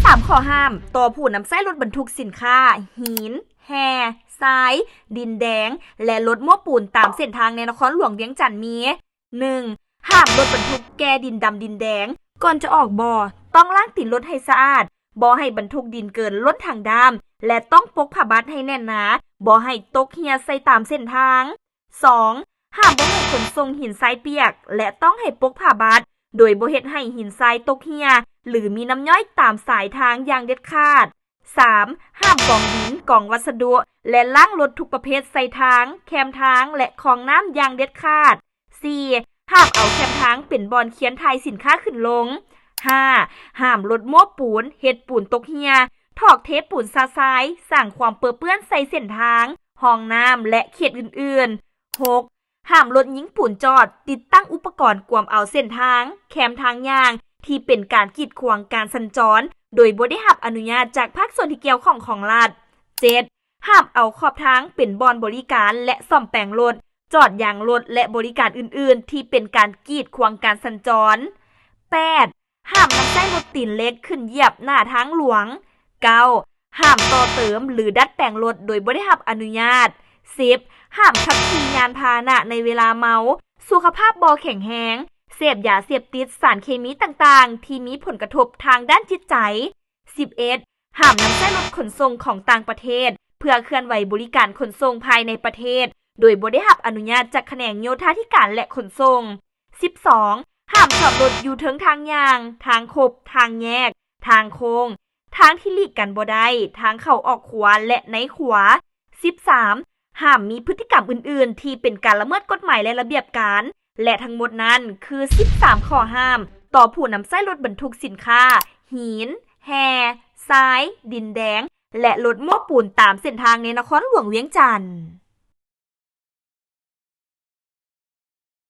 ສາມ ຂໍ້ຫ້າມຕໍ່ຜູ້ນຳໃຊ້ລົດບັນທຸກສິນຄ້າ, ຫີນ, ແຮ່, ຊາຍ, ດິນແດງ ແລະ ລົດໂມ້ປູນຕາມເສັ້ນທາງໃນນະຄອນຫຼວງວຽງຈັນມີ: ໜຶ່ງ ຫ້າມລົດບັນທຸກແກ່ດິນດຳດິນແດງ, ກ່ອນຈະອອກບໍ່ ຕ້ອງລ້າງຕີນລົດໃຫ້ສະອາດ, ບໍ່ໃຫ້ບັນທຸກດິນເກີນລົ້ນຖັງດ້າມ ແລະ ຕ້ອງປົກຜ້າບັດໃຫ້ແໜ້ນໜາ, ບໍ່ໃຫ້ຕົກເຮ່ຍໃສ່ຕາມເສັ້ນທາງ. ສອງ ຫ້າມບໍ່ໃຫ້ຂົນສົ່ງຫີນຊາຍປຽກ ແລະ ຕ້ອງໃຫ້ປົກຜ້າບັດ ໂດຍບໍ່ເຮັດໃຫ້ຫີນຊາຍຕົກເຮ່ຍ ຫຼື ມີນ້ຳຍ້ອຍຕາມສາຍທາງຢ່າງເດັດຂາດ. ສາມ ຫ້າມກອງດິນ, ກອງວັດສະດຸ ແລະ ລ້າງລົດທຸກປະເພດໃສ່ທາງ, ແຄມທາງ ແລະ ຄອງນ້ຳຢ່າງເດັດຂາດ. ສີ່ ຫ້າມເອົາແຄມທາງເປັນບ່ອນຄຽນຖ່າຍສິນຄ້າຂຶ້ນລົງ. ຫ້າ ຫ້າມລົດໂມ້ປູນເຮັດປູນຕົກເຮ່ຍ, ຖອກເທປູນຊະຊາຍ, ສ້າງຄວາມເປິເປື້ອນໃສ່ເສັ້ນທາງ, ຫ້ອງນ້ຳ ແລະ ເຂດອື່ນໆ. ຫົກ ຫ້າມລົດຍິງປູນຈອດ, ຕິດຕັ້ງອຸປະກອນກວມເອົາເສັ້ນທາງ, ແຄມທາງຍ່າງ ທີ່ເປັນການກີດຂວາງການສັນຈອນ ໂດຍບໍ່ໄດ້ຮັບອະນຸຍາດຈາກພາກສ່ວນທີ່ກ່ຽວຂ້ອງຂອງລັດ. ເຈັດ ຫ້າມເອົາຂອບທາງເປັນບ່ອນບໍລິການ ແລະ ສ້ອມແປງລົດ, ຈອດຢາງລົດ ແລະ ບໍລິການອື່ນໆ ທີ່ເປັນການກີດຂວາງການສັນຈອນ. ແປດ ຫ້າມນຳໃຊ້ລົດຕີນເຫຼັກຂຶ້ນຢຽບໜ້າທາງຫຼວງ. ເກົ້າ ຫ້າມຕໍ່ເຕີມ ຫຼື ດັດແປງລົດໂດຍບໍ່ໄດ້ຮັບອະນຸຍາດ. ສິບ ຫ້າມຂັບຂີ່ຍານພາຫະນະໃນເວລາເມົາ, ສຸຂະພາບບໍ່ແຂງແຮງ, ເສບຢາເສບຕິດ, ສານເຄມີຕ່າງໆ ທີ່ມີຜົນກະທົບທາງດ້ານຈິດໃຈ. ສິບເອັດ ຫ້າມນຳໃຊ້ລົດຂົນສົ່ງຂອງຕ່າງປະເທດ ເພື່ອເຄື່ອນໄຫວບໍລິການຂົນສົ່ງພາຍໃນປະເທດ ໂດຍບໍ່ໄດ້ຮັບອະນຸຍາດຈາກຂະແໜງໂຍທາທິການ ແລະ ຂົນສົ່ງ. ສິບສອງ ຫ້າມຈອດລົດຢູ່ເທິງທາງຍ່າງ, ທາງຄົບ, ທາງແຍກ, ທາງໂຄ້ງ, ທາງທີ່ຫຼີກກັນບໍ່ໄດ້, ທາງເຂົ້າອອກຂົວ ແລະ ໃນຂົວ. ສິບສາມ ຫ້າມມີພຶດຕິກຳອື່ນໆ ທີ່ເປັນການລະເມີດກົດໝາຍ ແລະ ລະບຽບການ. ແລະ ທັງໝົດນັ້ນຄືສິບສາມຂໍ້ຫ້າມຕໍ່ຜູ້ນຳໃຊ້ລົດບັນທຸກສິນຄ້າ, ຫີນ, ແຮ່, ຊາຍ, ດິນແດງ ແລະ ລົດໂມ້ປູນຕາມເສັ້ນທາງໃນນະຄອນຫຼວງວຽງຈັນ.